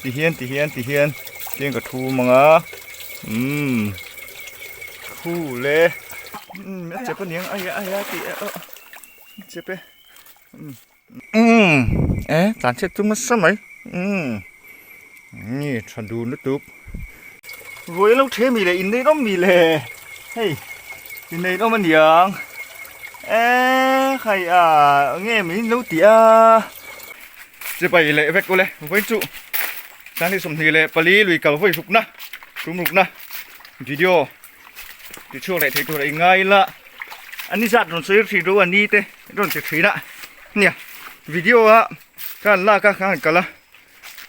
Ti hian ti hian ti hian tiang ka thu mang a umm khu le umm a chep aniang a ia a ia tih a chep e umm umm e tlan chhiat chu nasa mai umm ni tha dun lutuk ruai lo the mi le innei rawm mi le hei innei rawm aniang e khai a nge min lo tih a. Chipai leh vek ule vawi chu Sanghnih 24 lui kal vawi hrukna tum rukna video ti chhuak leh theih tur a ingai ila a ni zat rawn sawi thin ro a ni te rawn ti thin a nia video a ka han lak a ka han kal a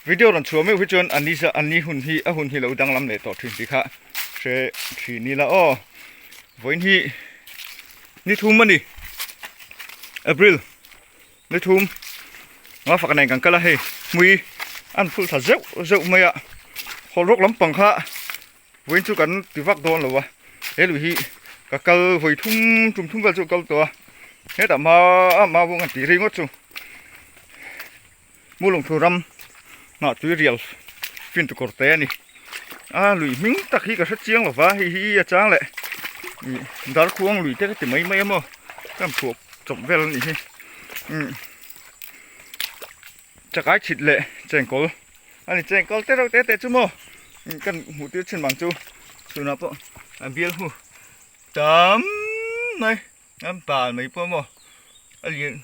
video rawn chhuah meuh hi chuan a ni zat a ni hun hi a hun hi lo danglam leh tawh thin tih kha hre thin ila aw vawiin hi ni thum a ni April. Ni thum nga fak nen kan kal a hei hmui an phul thla zeuh zeuh mai a hawlh rawk lampang kha vawiin chu kan ti vak dawn lo a he lui hi ka kal vawi thum tum thum vel chu ka kal tawh a hetah hma a hma vawng an tih ri ngawt chu Mulungthu ram nghah tui rial fin tukawr te a ni a lui hming tak hi ka hre chiang lo va hei hi a chang leh ih darkhuang lui te ka ti mai mai a maw ka han phuah chawp vel a nih hi umm chakai chhit leh chengkawl a ni chengkawl te reuh te te chu maw kan hmuh tir thin vang chu chhunah pawh a bial hu tam mai. An pal mai pawh maw a lian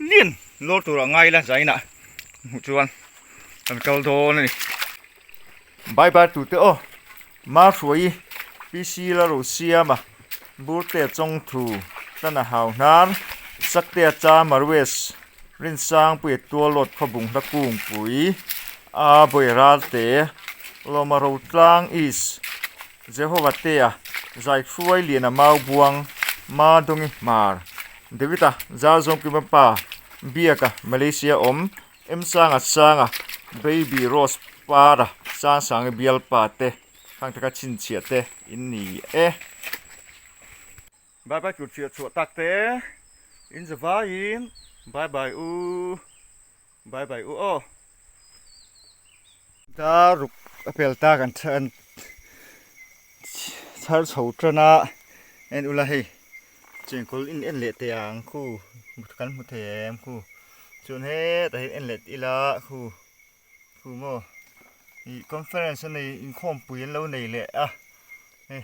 lian lawr tur a ngai la zainah hmuh chuan kan kal dawn a ni. Bye bye tute aw ma hruai PC la ro siam a Burte chawngthu tana hau hnar Saktea cha Marwes Rinsangpuia tualawt khawbung hla kungpui a Bawi Ralte Lawma Rotlang East Jehova tea zai hruai lian a mau buang Ma Dongi Hmar David-a Zarzawmkima pa Biaka Malaysia awm Emsanga Sanga Baby Rose Para Sangsangi bialpa te khang taka chhinchhiah te in ni e. Bye bye tur chhiah chhuah tak te in za vaiin bye bye u bye bye u aw. Ta ruk a pel ta kan an chhar chho tan a en ula hei chengkawl in en leh teh ang khu kan hmu thei em khu chuan hetah hian en leh ila khu khu maw ih conference a nei inkhawmpui an lo nei leh a hei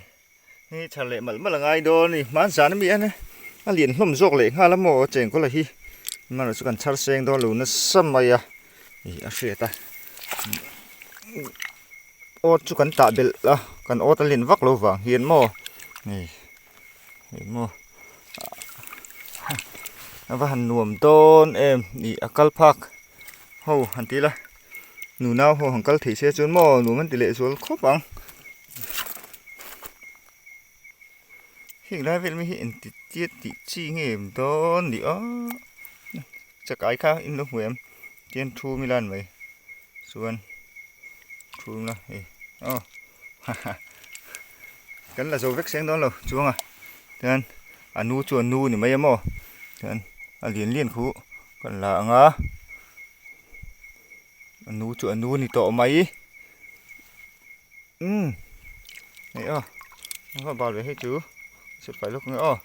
hei tha leh malh malh a ngai dawn a ni hmanzan ami a a lian hlawm zawk leh nghal a maw chengkawl a hi amaherawhchu chu kan chhar seng dawn lo nasa mai a ih a hriat a awt chu kan tah belh a kan awt a len vak lo vang hian maw hei hei maw a va han nuam dawn em ih a kal phak ho han ti ila nunau ho han kal thei se chuan maw nuam an ti leh zual khawp ang. Heng lai vel mai hi engti tia tih chi nge awm dawn ni aw chakai kha in lo hmu em tian thu mi lan mai chuan thu la hei aw haha kan la zo vek seng dawn lo chuang a tian a nu chu a nu ni mai a maw tian a lian lian khu kan la ang a a nu chu a nu ni tawh mai. Umm hei aw a bal ve hei chu chhut fai lawk nge aw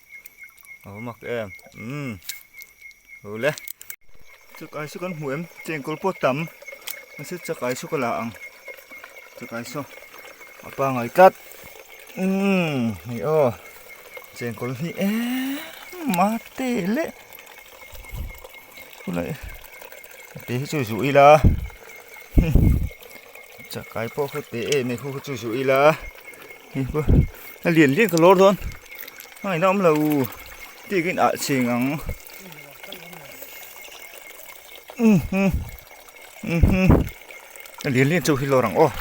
a awm mak em umm ule chakai saw kan hmu em chengkawl pawh tam mahse chakai saw ka la ang chakai saw a pangai tlat umm hei aw chengkawl hi em a te leh khulai te hi chu zuh ila. Chakai pawh khaw teh em em khaw chu zuh ila hei pawh a lian lian ka lawr dawn a ngaihna awm lo tih ka inah chhing ang a lian lian chauh hi lawr ang aw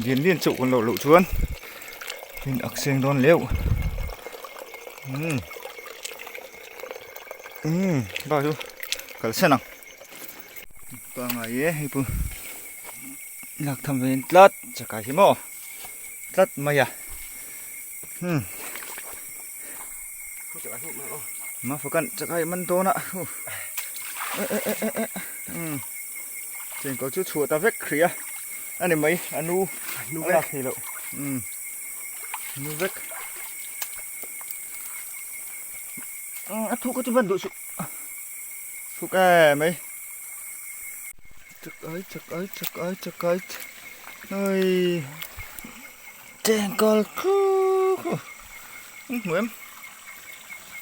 lian lian chauh kan lawr loh chuan in ak seng dawn leuh umm ba chu kalsan ang. Pangai e hei pawh lak tham ve in tlat chakai hi maw tlat mai a hmm ma fakan chakai man dawn a e e e e e. Umm chengkawl chu chhuah ta vek hrih a a ni mai a nu a lak thei loh umm nu vek umm a thuk a chu van duh suh thuk em mai chakai chakai chakai chakai hei chengkawl khu khu hmu em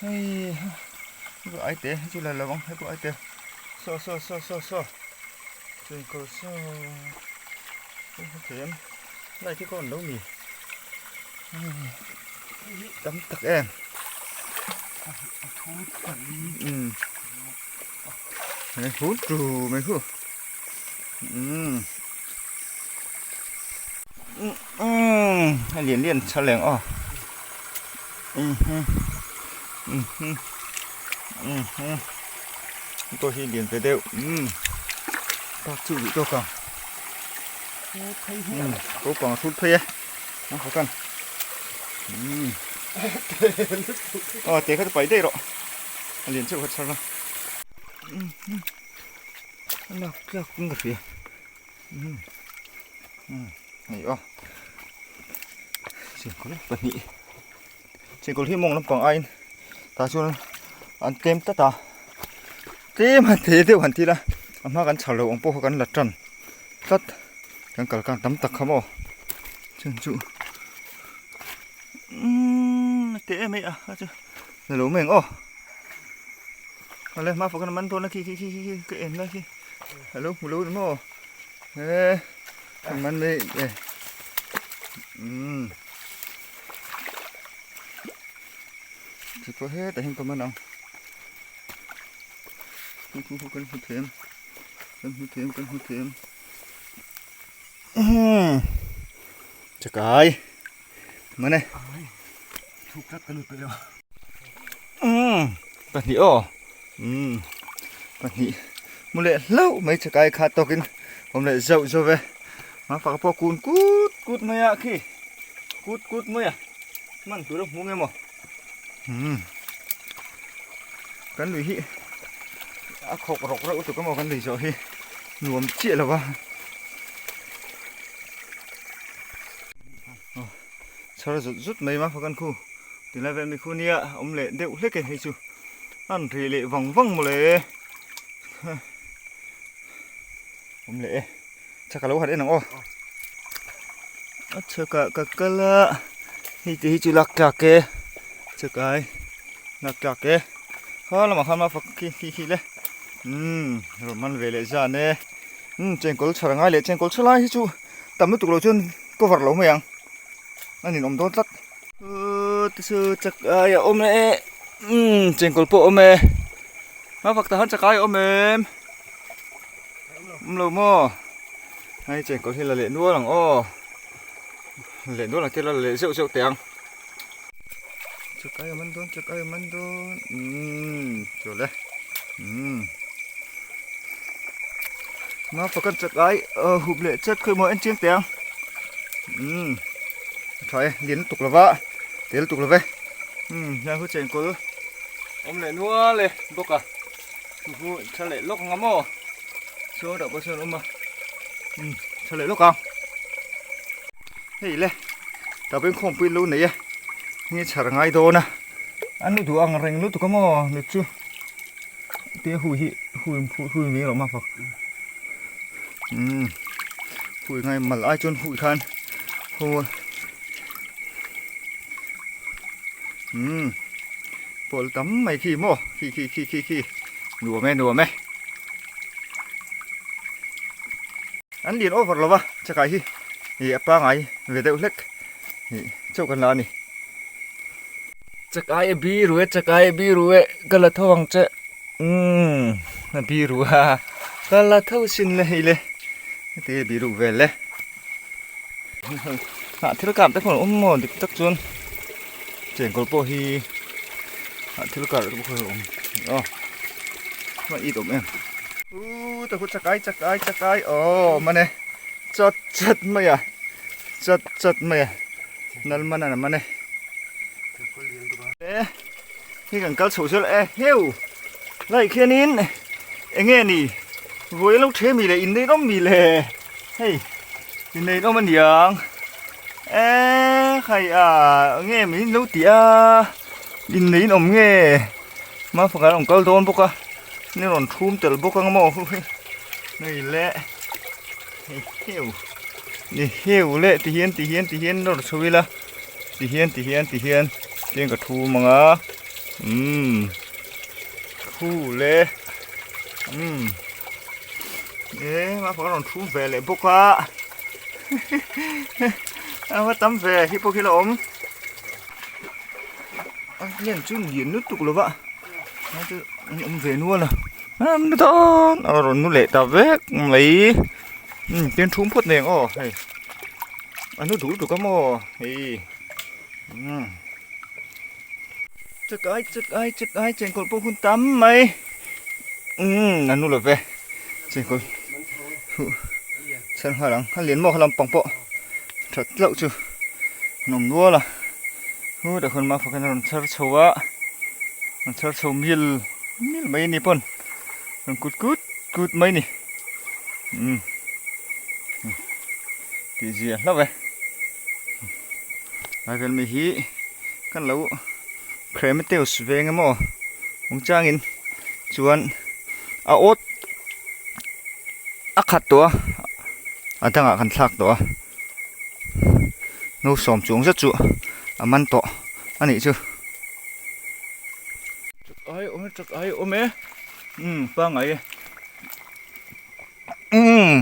hei hei pawh ai te hei chu la lo ang hei pawh ai te saw saw saw saw saw chengkawl saw hei hmu thei em lai khi khaw an lo ni tam tak em umm hei hu tu mai hu umm umm a lian lian tha leng aw pawh hi lian ve deuh umm park chu duh tawk ang umm ko pang a hrut phei e a khaw kan umm aw te kha chu paih daih rawh a lian cheuh kha chhar la a lak tlak in ka hria umm umm hei aw chengkawl pahnih chengkawl hi mawng lampang aiin tah chuan an tlem tlat a tlem han thei deuh han til a a hma kan chhar loh ang pawh kha kan la tan tlat kan kal kang tam tak kha maw chuan chu umm a teh em mai a a chu la lo mai ang aw awle hma fawk an man dawn a khi khi khi khi ka en lai khi alo hmu lo ni maw he an man mai e umm chu pawh hetah hian ka man ang hu hu hu kan hmu thiam kan hmu thiam kan hmu thiam umm chakai man e thuk tlat ka lut peih lo umm pahnih aw umm pahnih mu leh hlauh mai chakai kha tawkin awm leh zauh zauh e mafaka pawh kun kut kut mai a khi kut kut mai a man tur a hmu nge maw umm kan lui hi a khawk rawk reuh tuk emaw kan lui zawh hi nuam chiah lo va chhar zut zut mai mafaka kan khu tilai vel mi khu nia awm leh deuh hlek e hei chu an rih leh vang vang mawle awm leh e chak alo han en ang aw a chhakah ka kal a hei te hi chu lak tlak e chakai lak tlak e kha lamah khan a fak khi khi khi le umm rawn man ve leh zan e umm chengkawl chhar angai leh chengkawl chhar lai hi chu tam lutuk lo chuan cover lo mai ang a ninawm dawn tlat aw ti chu chakai a awm e umm chengkawl pawh a awm e a fak tah khan chakai a awm em. Awm lo maw hei chengkawl hi la leh nual ang aw leh nual ang te la leh zeuh zeuh teh ang chakai a man dawn chakai a man dawn umm chawlh e umm naupang chakai hup leh chat khawi maw en chiang teh ang umm a tha e lian lutuk lova tel lutuk love umm heng chu chengkawl awm leh nual e bawk a. Chu tha leh lawk ang a maw chuan rah pawh sawn a awm a umm tha leh lawk ang hei le tah pawhin khawmpui lo nei a heng hi chhar ngai dawn a an lu duh ang reng lutuk a maw nu chu tia hui hi hui hui mai lo mah fak umm hui ngai mal ai chuan hui khan hu umm. Pawl tam mai khi maw khi khi khi khi khi nuam e nuam e an lian over lo va chakai hi ih a pangai ve deuh hlek ih chauh kan la a ni chakai a biru e chakai a biru e ka la tho ang che umm a biru a ka la tho sin le hei le heti a biru vel e Hnah thil kar te pawh an awm maw dik tak chuan chengkawl pawh hi hnah thil kar te pawh a awm aw hman it awm em u ta khu chakai chakai chakai aw man e chat chat mai a chat chat mai a nal man a man e e hi kan kal chho zel e heu lai khianin enge ni. Ruai lo the mi le innei rawm mi le hei innei rawm aniang e khai a nge min lo ti a innei in awm nge ma pakhat a rawn kal dawn bawk a ni rawn thum tel bawk ang maw hei le hei heu ni heu le ti hian ti hian ti hian nawr chho ila ti hian ti hian ti hian tiang ka thum ang a umm khu le. Umm e mah a rawn thum ve leh bawk a a va tam ve hi pawh khi la awm a hian chu lian lutuk lo va a chu an awm ve nual a a dawn a rawn nu leh ta vek mai umm tin thum phawt nen aw hei a nu duh lutuk a maw hei umm. Chak ai chak ai chak ai chengkawl pawh hun tam mai umm a nu lo ve chengkawl huh chhan nghal ang a lian maw kha lampang pawh that hlauh chu an awm nual a hu tah khawn mafak hian a rawn chhar chho a rawn chhar chho mil mil mai a ni pawn rawn kut kut kut mai a ni umm tih zia hlauh e. Lai vel mi hi kan lo Cremeteus veng emaw awm changin chuan a awt a khat tawh a a dangah kan thlak tawh a no sawm chuang zet chu a man tawh a nih chu. Chak ai awm e chak ai awm e umm pangngai e umm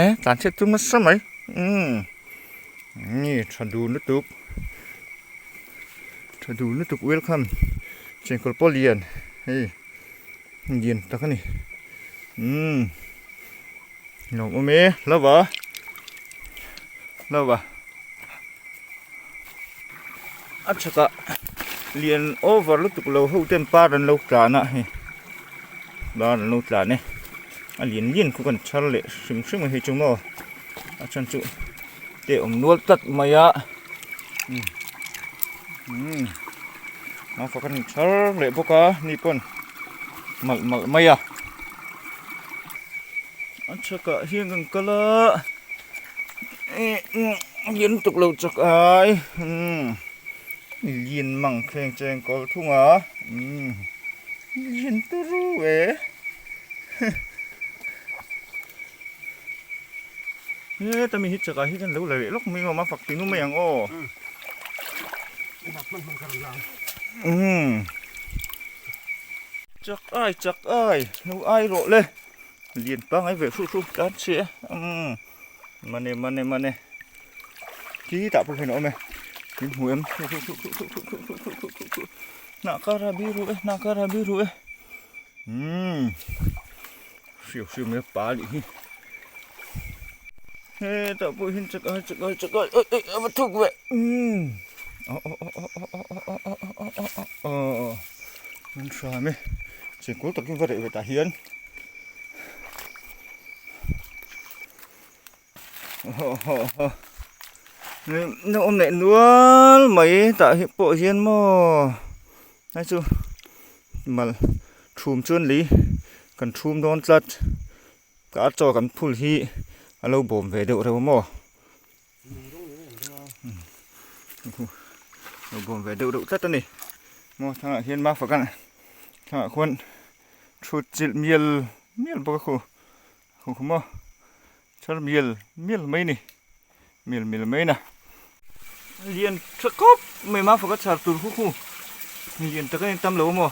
e tlan chhiat chu nasa mai umm. Nge tha dun lutuk tha dun lutuk welcome chengkawl pawh lian hei lian tak a ni umm nuam awm e hlauh a hlauh a a chhakah lian over lutuk lo ho ten par an lo tlan a hei par an lo tlan e a lian lian khu kan chhar leh hrim hrim a hei chu maw. A chhan chu te awm nual tlat mai a umm a fak a ni thar leh bawk a ni pawn malh malh mai a a chhakah hian kan kal a eh lian lutuk lo chak ai umm lian mang thleng cheng kawl thung a umm lian turu e. Heta mi hi chakah hi kan lo la leh lawk mai maw fak tinu mai ang aw. Umm chak ai chak ai lo ai rawh le lian pangai ve hru hru tan che umm mane mane mane khi tah pawh hian a awm e min hmu em khu khu khu khu khu khu khu khu khu khu hnah kar a biru e hnah kar a biru e umm. Hriau hriau mai a pa leh hi hetah pawh hian chak ai chak ai chak ai oi oi a va thuk ve umm aw aw aw aw aw aw aw aw aw aw aw aw an hram e chengkawl takin va reh ve tah hian aw aw aw na awm leh nual mai tah hi pawh hian maw hei chu mal thum chuan lei kan thum dawn tlat ka a chaw kan phul hi a lo bawm ve deuh reuh maw lo bawm ve deuh reuh tlat a ni maw thangah hian mafaka thangah khuan thut chilh mial mial bawk a khu. Khu khu maw char mial mial mai ni mial mial mai na lian tha khawp mai ma faka char tur khu khu lian tak a tam lo maw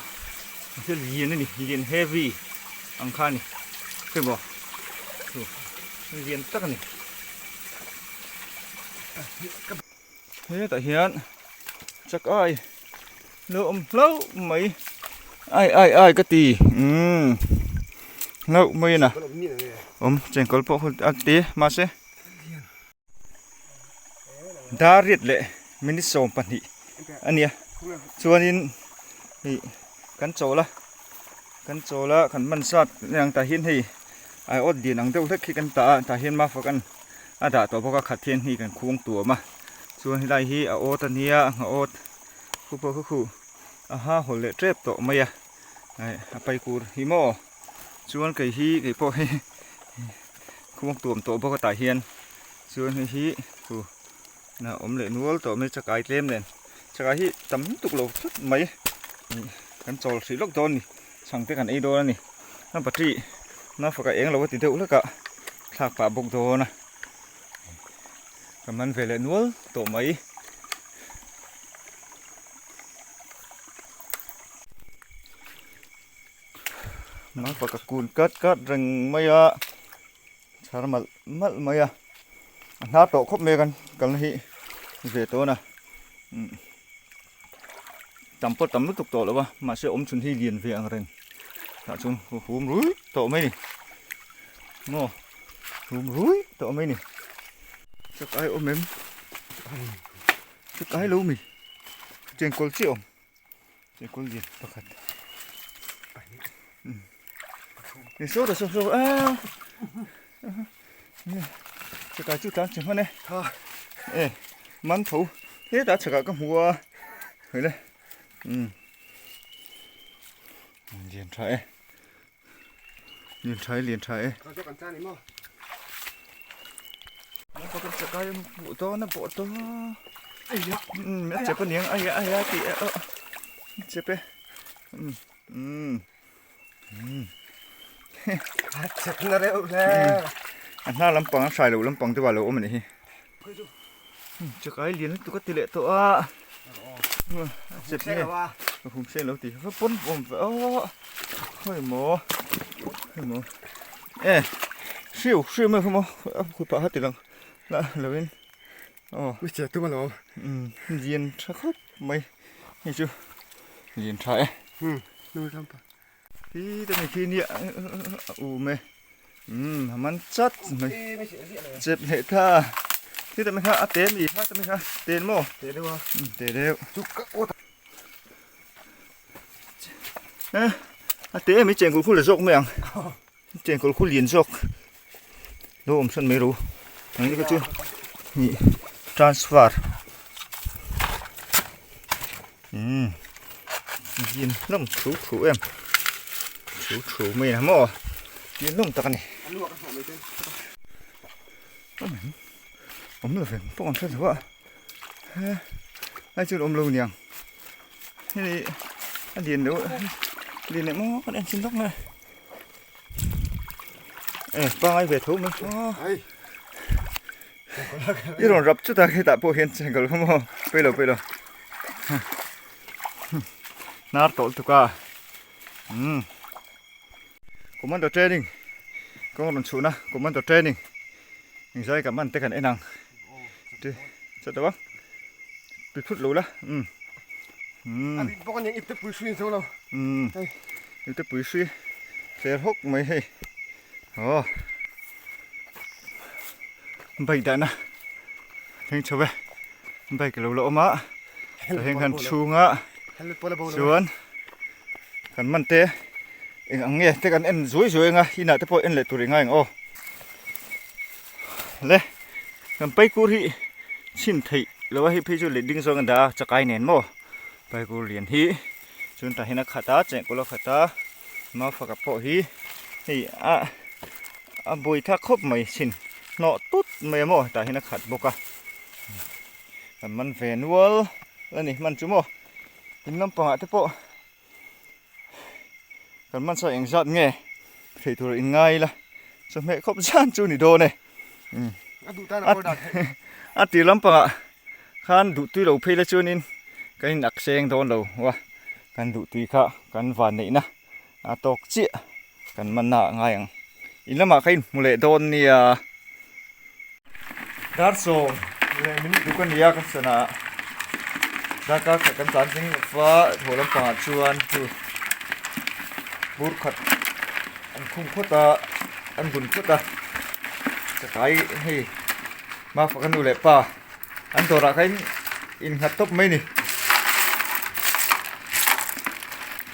thil lian a ni lian heavy ang kha a ni hei maw lian tak a ni hetah hian chak ai lo awm hlauh mai ai ai ai ka ti umm hlauh mai a na awm chengkawl pawh a ti mahse dar riat leh minute 12 a nia chuanin hei kan chawl a kan chawl a kan man zat ang tah hian hei aiawt lian ang deuh hlek hi kan tah a tah hian mafak an a dah tawh bawk a khat hian hei kan khuang tuam a chuan helai hi a awt a nia a awt khu pawh khu khu a ha hawl leh tep tawh mai a a pai kur hi maw chuan kei hi kei pawh hi. Khumawk tuam tawh bawk a tah hian chuan hei hi chu a awm leh nual tawh mai chakai tlem nen chakai hi tam tuk lo thut mai kan chawl hrih lawk dawn a ni chhang te kan ei dawn a ni a battery nafak a eng lo a ti deuh hlek a thlak pah bawk dawn a ka man ve leh nual tawh mai. Naupang ka kun kat kat reng mai a chhar malh malh mai a a hnar tawh khawp mai a kan kalna hi ve tawn a umm tam pawh tam lutuk tawh lo va mahse awm chhun hi lian ve ang reng tah chuan hum rui tawh mai a ni maw hum rui tawh mai a ni chakai awm em chakai lo mi chengkawl chiah awm. Chengkawl lian pakhat ni saw ta saw saw a chakai chu tlan che hman e e man tho hetah chhakah ka hmu a hei le umm lian tha e lian tha e lian tha e chakai a hmuh dawn a bawh dawn a chep aniang a ia a ia tih a chep e umm umm a chep na reuh hle a hnar lampang a hrai loh lampang te pawh a lo awm a nih hi chakai lian lutuk a ti leh tawh a a chep nge a hum seng lo tih va pawn awm ve aw hawi maw hawi maw e hriu hriu mai kha maw a kut pah kha ti lang lah lo in aw ui che tum alawm umm lian tha khawp mai hei chu lian tha e umm nu ram pa Hi te mai khi nia a um e umm a man chat mai chep leh tha khi te mai kha a te mi kha te mai kha te maw te deuh a umm te deuh e a te mi chengkawl khu la zawk mai ang chengkawl khu lian zawk lo awm sawn mai ro ang ni kha chu ih transfer umm zin hlawm thu thu em thu thu mai a maw zin hlawm tak a ni awm lo ve pawh an hre lo a he ai chuan awm lo niang hei a lian deuh lian leh maw kan en chin lawk mai. E pangai ve tho mai aw i rawn rap chutah hetah pawh hian chengkawl kha maw pei lo pei lo hnar tawlh tuk a umm commando training kawng rawn chhuhna commando training engzai ka man te kan en ang ti chawt lo a tui phut lo la umm umm a rit bawk aniang ipte pui hri zo lo umm ipte pui hri tler hawk mai hei aw bike dahna thleng chho e bike lo la awm a tah hian khan chhunga chuan kan man te eng ang nge te kan en zuai zuai anga inah te pawh en leh tur i ngai ang aw le kan paikur hi chhin theih lo a hei phei chu leh ding zawng a dah a chakai nen maw paikur lian hi chuan tah hian a khat a chengkawl a khat a mafaka pawh hi hei a a buai thak khawp mai chhin hnawh tut mai a maw tah hian a khat bawk a kan man ve nual a ni hman chu maw in lampangah te pawh Kan hmansa engzat nge thei tur in ngai ila chawhmeh khawp zan chu ni dawn e a tir lampangah khan duh tui lo phei la chuanin kan in ak seng dawn lo a kan duh tui kha kan van neihna a tawk chiah kan manna ah ngai ang in lamah kha in hmu leh dawn nia. Dar sawm leh minute duk a ni a ka sana darkar khat kan tlan thleng lawk va thaw lampangah chuan chu bur khat an khung phawt a an bun phawt a chakai hei mafaka nu leh pa an dawrah khan innghat tawp mai a ni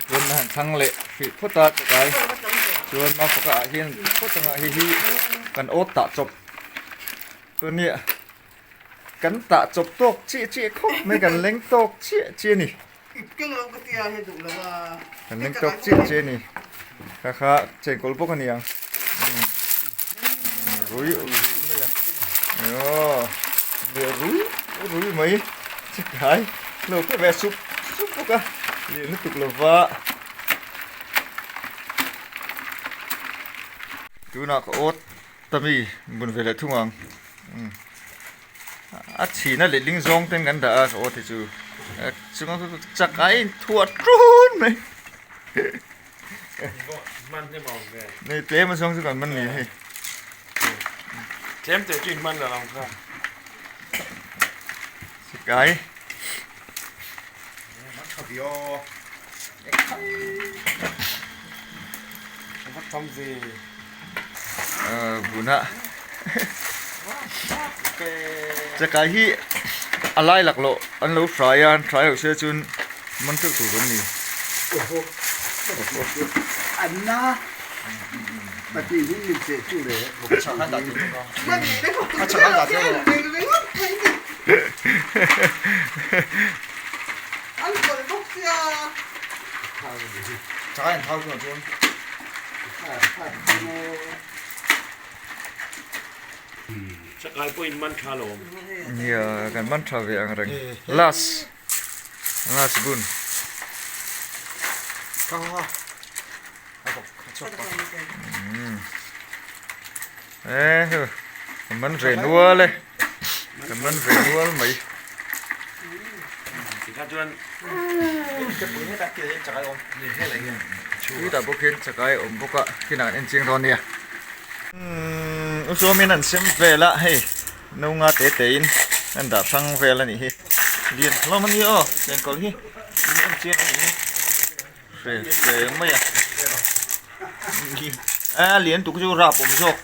chuan a han thlang leh hrih phawt a chakai chuan mafaka ah hian phawt anga hei hi kan awt tah chawp. Chunia kan tah chawp tawk chiah chiah khawp mai kan leng tawk chiah chiah a ni. Kan leng tawk chiah chiah a ni. Kha kha chengkawl bawk a ni ang. Rui mai a. Aw leh rui rui mai chakai lo kha ve sup sup bawk a leh lutuk lova. Tunah ka awt ta mi bun ve leh thung ang. A chhina letling zawng ten kan dah a ka awt hi chu chunga chakai in thuah ṭun mai. Nei tlem a zawng chu kan man ni hei. Tlem te chu in man la lo kha. Sikai. Buna. Chakai hi a lai lak loh an lo hrai a, an hrai loh se chuan man teuh tur kan ni. Chakai pawh in man tha lo awm. Nia kan man tha ve ang reng. Last last bun. Eh kan man ve nual e. Kan man ve nual mai. Tikha chuan Tah bawk hian chakai a awm bawk a kinah an en chiang dawn nia. U chuamin an sem vel a hei no nga te te in an dah hrang vel a nih hi lian hlawm a nia aw chengkawl hi in en chiang a nih hi hre hre mai a a lian tuk chu rap awm zawk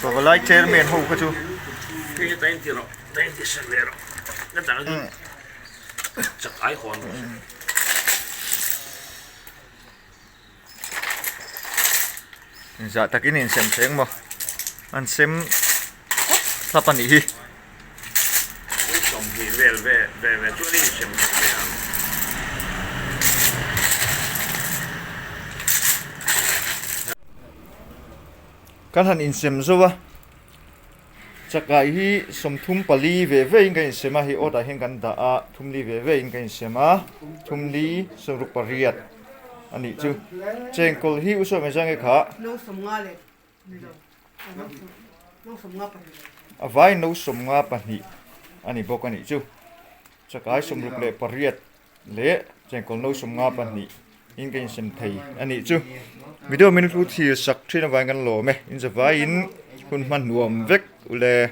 pavalai chairman ho kha chu. Zah takin insem thleng maw? An sem thlap a nih hi. Kan han insem zo a, chakai hi 34 ve ve in kan insem a, hei awtah hian kan dah a, thumli ve ve in kan insem a, thumli 68. A nih chu. Chengkawl hi u sawi mai zang e kha. A vai no 52 a ni bawk a nih chu. Chakai 68 leh chengkawl no 52 in ka insem thei a nih chu. Video min hlu thil sak thin avangin kan lawm e. In zavaiin hun hman nuam vek ule.